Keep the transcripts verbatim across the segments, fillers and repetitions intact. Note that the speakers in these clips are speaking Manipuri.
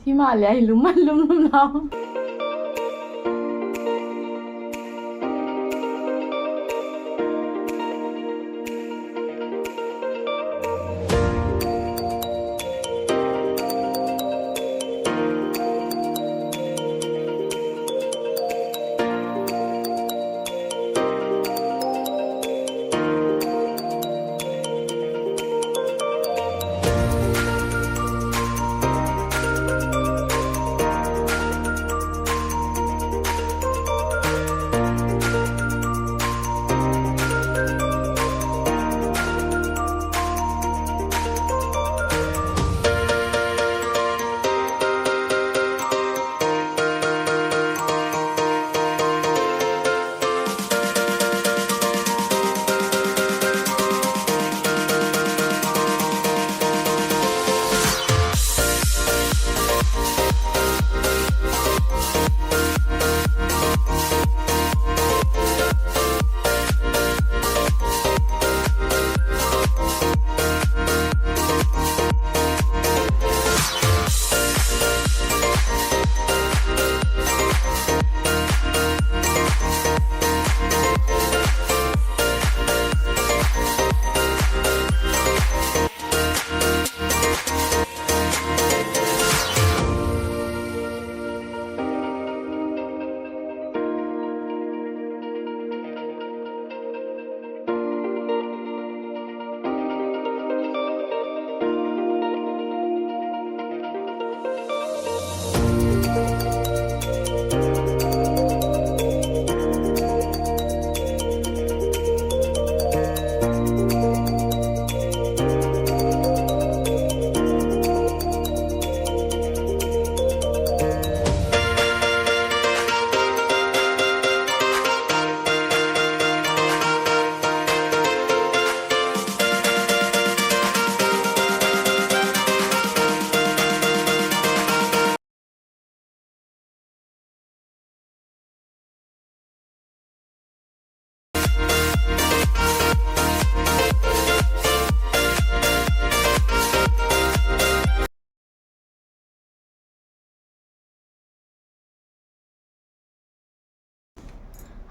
ꯊꯤ ꯃꯥꯜꯂꯦ, ꯑꯩ ꯂꯨꯝꯃꯟ ꯂꯨꯝ ꯂꯨꯝ ꯂꯥꯎ꯫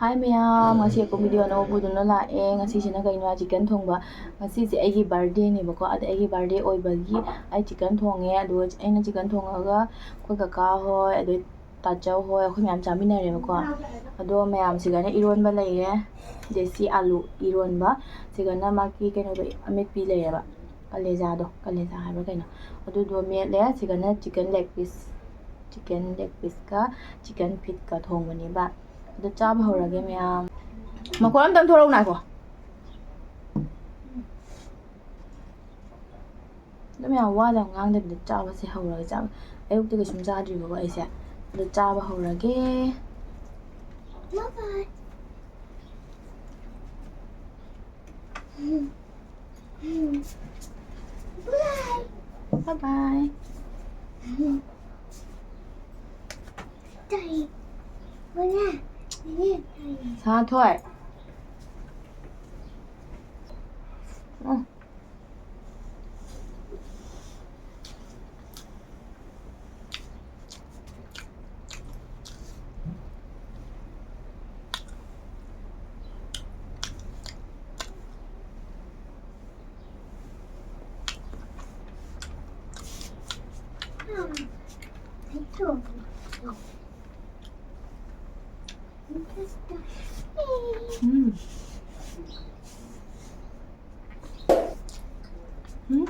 ꯍꯥꯏ ꯃꯌꯥꯝ, ꯉꯁꯤ ꯑꯩꯈꯣꯏ ꯚꯤꯗꯤꯑꯣ ꯑꯅꯧꯕ ꯄꯨꯗꯨꯅ ꯂꯥꯛꯑꯦ꯫ ꯉꯁꯤꯁꯤꯅ ꯀꯩꯅꯣ ꯍꯥꯏ, ꯆꯤꯛꯀꯟ ꯊꯣꯡꯕ꯫ ꯉꯁꯤꯁꯦ ꯑꯩꯒꯤ ꯕꯥꯔꯗꯦꯅꯦꯕꯀꯣ, ꯑꯗ ꯑꯩꯒꯤ ꯕꯥꯔꯗꯦ ꯑꯣꯏꯕꯒꯤ ꯑꯩ ꯆꯤꯛꯀꯟ ꯊꯣꯡꯉꯦ꯫ ꯑꯗꯨꯒ ꯑꯩꯅ ꯆꯤꯛꯀꯟ ꯊꯣꯡꯉꯒ ꯑꯩꯈꯣꯏ ꯀꯀꯥ ꯍꯣꯏ, ꯑꯗꯩ ꯇꯥꯆꯧ ꯍꯣꯏ, ꯑꯩꯈꯣꯏ ꯃꯌꯥꯝ ꯆꯥꯃꯤꯟꯅꯔꯦꯕꯀꯣ꯫ ꯑꯗꯣ ꯃꯌꯥꯝꯁꯤꯒꯅ ꯏꯔꯣꯟꯕ ꯂꯩꯔꯦ, ꯗꯦꯁꯤ ꯑꯥꯂꯨ ꯏꯔꯣꯟꯕ꯫ ꯁꯤꯒꯅ ꯃꯥꯒꯤ ꯀꯩꯅꯣꯗꯣ, ꯑꯃꯦꯠꯄꯤ ꯂꯩꯔꯦꯕ, ꯀꯂꯦꯖꯥꯗꯣ, ꯀꯂꯦꯖꯥ ꯍꯥꯏꯕ꯭ꯔꯥ ꯀꯩꯅꯣ, ꯑꯗꯨꯗꯣ ꯃꯦꯠꯂꯦ꯫ ꯁꯤꯒꯅ chicken leg piece, chicken leg ꯄꯤꯁꯀ ꯆꯤꯛꯀꯟ ꯐꯤꯠꯀ ꯊꯣꯡꯕꯅꯦꯕ꯫ ꯑꯗꯣ ꯆꯥꯕ ꯍꯧꯔꯒꯦ ꯃꯌꯥꯝ꯫ ꯃꯈꯣꯟ ꯑꯝꯇꯪ ꯊꯣꯔꯛꯎ ꯅꯥꯀꯣ꯫ ꯑꯗꯨꯝ ꯌꯥꯝ ꯋꯥꯗ ꯌꯥꯝ ꯉꯥꯡꯗꯕꯤꯗ ꯆꯥꯕꯁꯦ ꯍꯧꯔꯒ ꯆꯥꯕ꯫ ꯑꯌꯨꯛꯇ ꯀꯩꯁꯨꯝ ꯆꯥꯗ꯭ꯔꯤꯕꯀꯣ ꯑꯩꯁꯦ꯫ ꯑꯗꯣ ꯆꯥꯕ ꯍꯧꯔꯒꯦ꯫ Bye bye. Bye bye. ꯁꯥꯊꯣꯏ꯫ ꯎꯝ꯫ ꯎꯝ꯫ ꯎꯝ꯫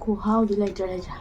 ꯈꯨꯍꯥꯎꯗꯤ ꯂꯩꯇ꯭ꯔꯦ, ꯂꯩꯇ꯭ꯔꯦ꯫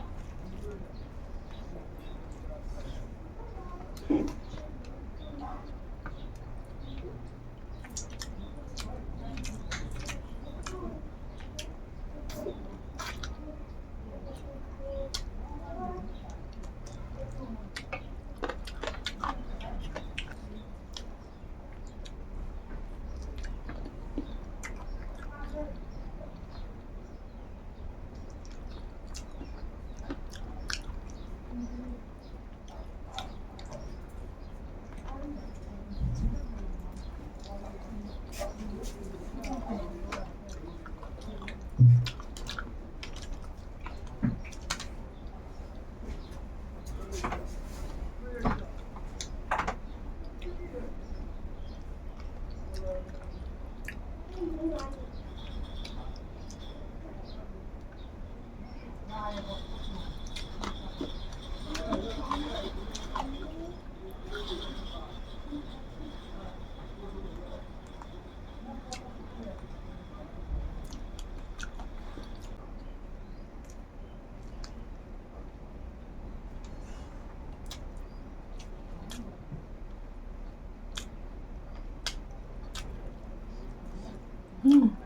ꯎꯝ꯫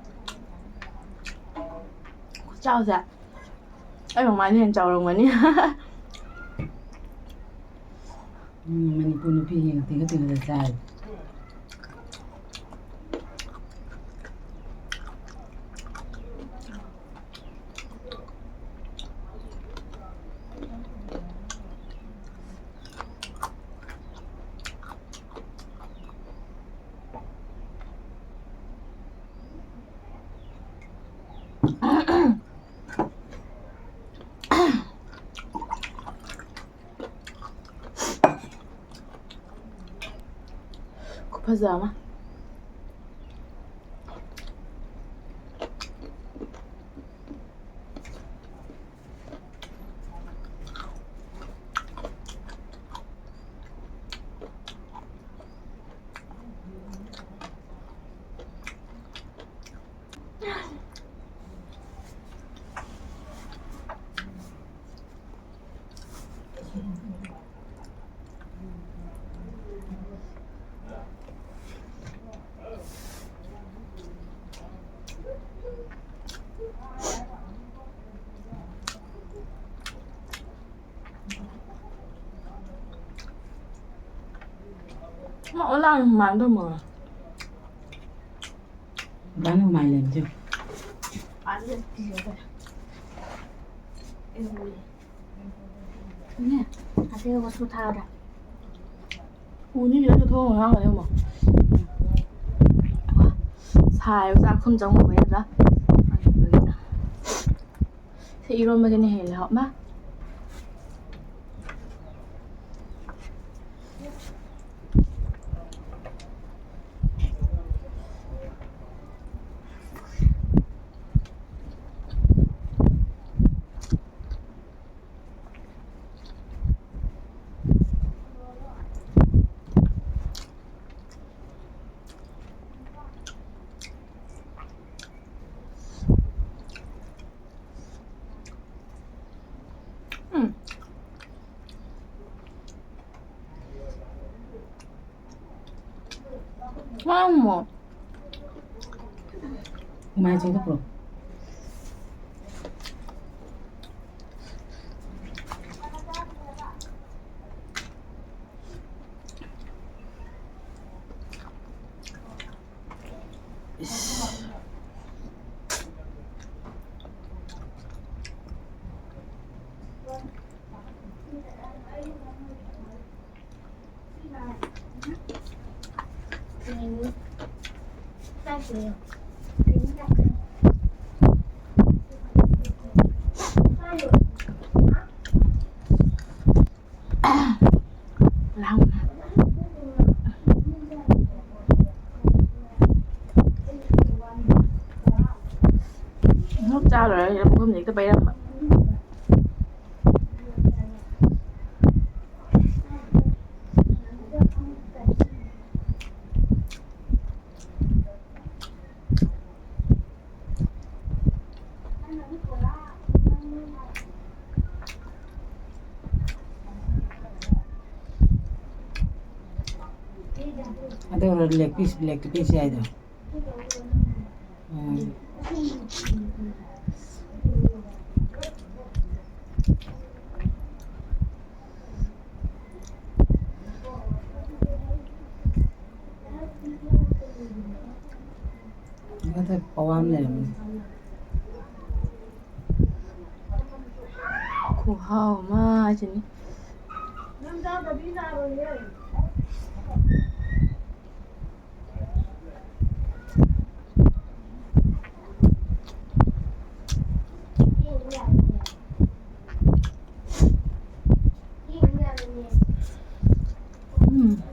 ꯈꯨꯆꯥꯎꯁꯦ ꯑꯩ ꯃꯃꯥꯏꯅ ꯍꯦꯟꯅ ꯆꯥꯎꯔꯝꯒꯅꯤ꯫ ꯎꯝ, ꯃꯅꯤꯄꯨꯔ ꯅꯨꯄꯤ ꯌꯦꯡ ꯇꯤꯡꯒ ꯇꯤꯡꯒꯗ ꯆꯥꯏ꯫ ꯈꯨꯐꯖ ꯑꯃ꯫ ꯑꯣ ꯂꯥꯛꯑꯦ ꯃꯃꯥꯟꯗꯣ ꯑꯃꯨꯛ꯫ ꯕꯥꯅꯨ ꯃꯥꯏ ꯂꯩꯕꯗꯨ꯫ ꯎꯅꯤ꯫ ꯑꯇꯩ ꯋꯥꯁꯨ ꯊꯥꯔꯗ꯫ ꯎꯅꯤ ꯂꯣꯏꯅ ꯊꯣꯡ ꯉꯥꯡꯒꯅꯤ ꯑꯃꯨꯛ꯫ ꯁꯥꯏꯕ ꯆꯥꯛꯈꯨꯝ ꯆꯪꯉꯨꯕꯩꯗ꯫ ꯁꯤ ꯏꯔꯣꯟꯕꯒꯤꯅ ꯍꯦꯜꯂꯦ ꯍꯥꯎ ꯃꯥ꯫ ꯎꯝ꯫ ꯃꯥꯡꯃꯣ꯫ ꯃꯥꯏ ꯆꯤꯡꯊꯣꯛꯈ꯭ꯔꯣ꯫ ꯏꯁ꯫ ꯆꯥ ꯂꯣꯏꯔꯒ ꯁꯤꯗ ꯄꯨꯈꯝꯁꯦ ꯍꯦꯛꯇ ꯄꯩꯔꯝꯕ꯫ ꯑꯗꯨ ꯂꯦꯛ ꯄꯤꯁ, ꯂꯦꯛꯇ ꯄꯤꯁ ꯍꯥꯏꯗꯣ꯫ ꯎꯝ꯫ ꯂꯩꯔꯝꯃꯦ꯫ ꯈꯨꯍꯥꯎ ꯑꯃ ꯍꯥꯏꯁꯤꯅꯤ꯫ ꯎꯝ꯫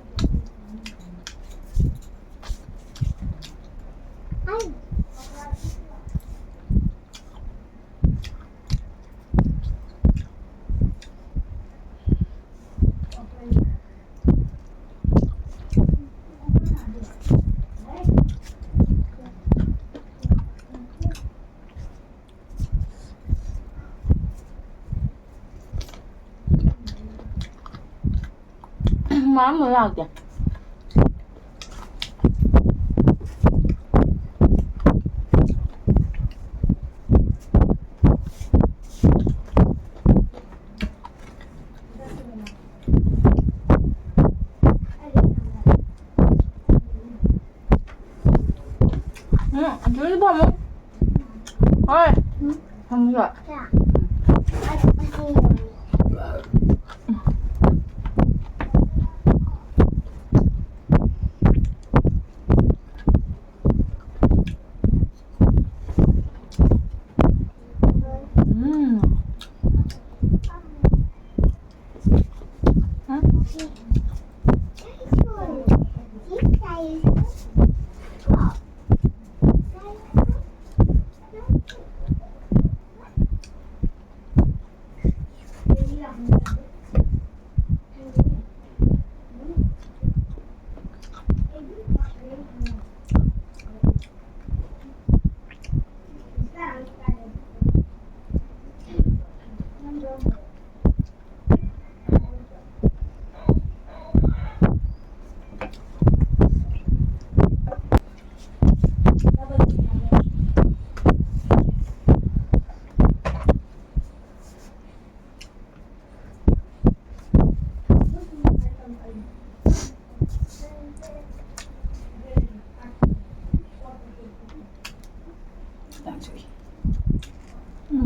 ꯃꯥ ꯑꯃ ꯂꯥꯛꯇꯦ꯫ ꯎꯝ, ꯑꯗꯨꯗꯤ ꯐꯝꯃꯣ꯫ ꯍꯣꯏ꯫ ꯐꯝꯃꯣ꯫ ꯎꯝ꯫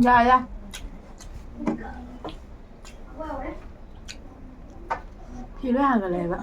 ꯌꯥ, ꯌꯥ꯫ ꯐꯤ ꯂꯣꯏ ꯍꯥꯏꯒꯠꯂꯛꯑꯦꯕ꯫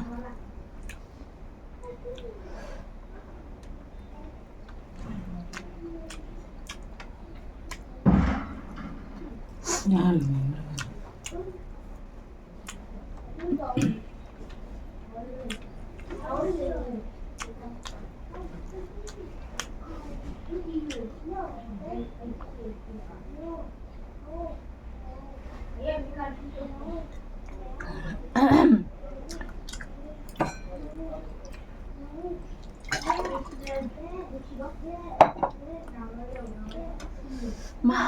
ꯃꯥ꯫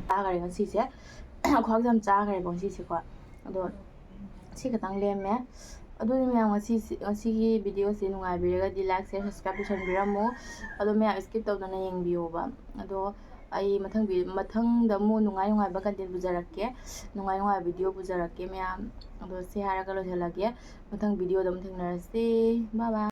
ꯆꯥꯈꯔꯦ ꯉꯁꯤꯁꯦ꯫ ꯈ꯭ꯋꯥꯡꯁꯦ ꯌꯥꯝ ꯆꯥꯈ꯭ꯔꯦꯕ ꯉꯁꯤꯁꯦꯀꯣ꯫ ꯑꯗꯣ ꯁꯤ ꯈꯛꯇꯪ ꯂꯦꯝꯃꯦ꯫ ꯑꯗꯨꯗꯤ ꯃꯌꯥꯝ, ꯉꯁꯤ, ꯉꯁꯤꯒꯤ ꯚꯤꯗꯤꯑꯣꯁꯦ ꯅꯨꯡꯉꯥꯏꯕꯤꯔꯒꯗꯤ like, share, subscribe ꯇꯧꯁꯟꯕꯤꯔꯝꯃꯨ꯫ ꯑꯗꯣ ꯃꯌꯥꯝ skip ꯇꯧꯗꯅ ꯌꯦꯡꯕꯤꯌꯣꯕ꯫ ꯑꯗꯣ ꯑꯩ ꯃꯊꯪ ꯚꯤ-, ꯃꯊꯪꯗ ꯑꯃꯨꯛ ꯅꯨꯡꯉꯥꯏ ꯅꯨꯡꯉꯥꯏꯕ content ꯄꯨꯖꯔꯛꯀꯦ, ꯅꯨꯡꯉꯥꯏ ꯅꯨꯡꯉꯥꯏꯕ ꯚꯤꯗꯤꯑꯣ ꯄꯨꯖꯔꯛꯀꯦ ꯃꯌꯥꯝ꯫ ꯑꯗꯣ ꯁꯤ ꯍꯥꯏꯔꯒ ꯂꯣꯏꯁꯤꯜꯂꯒꯦ꯫ ꯃꯊꯪ ꯚꯤꯗꯤꯑꯣꯗ ꯑꯃꯨꯛ ꯊꯦꯡꯅꯔꯁꯤ꯫ Bye bye꯫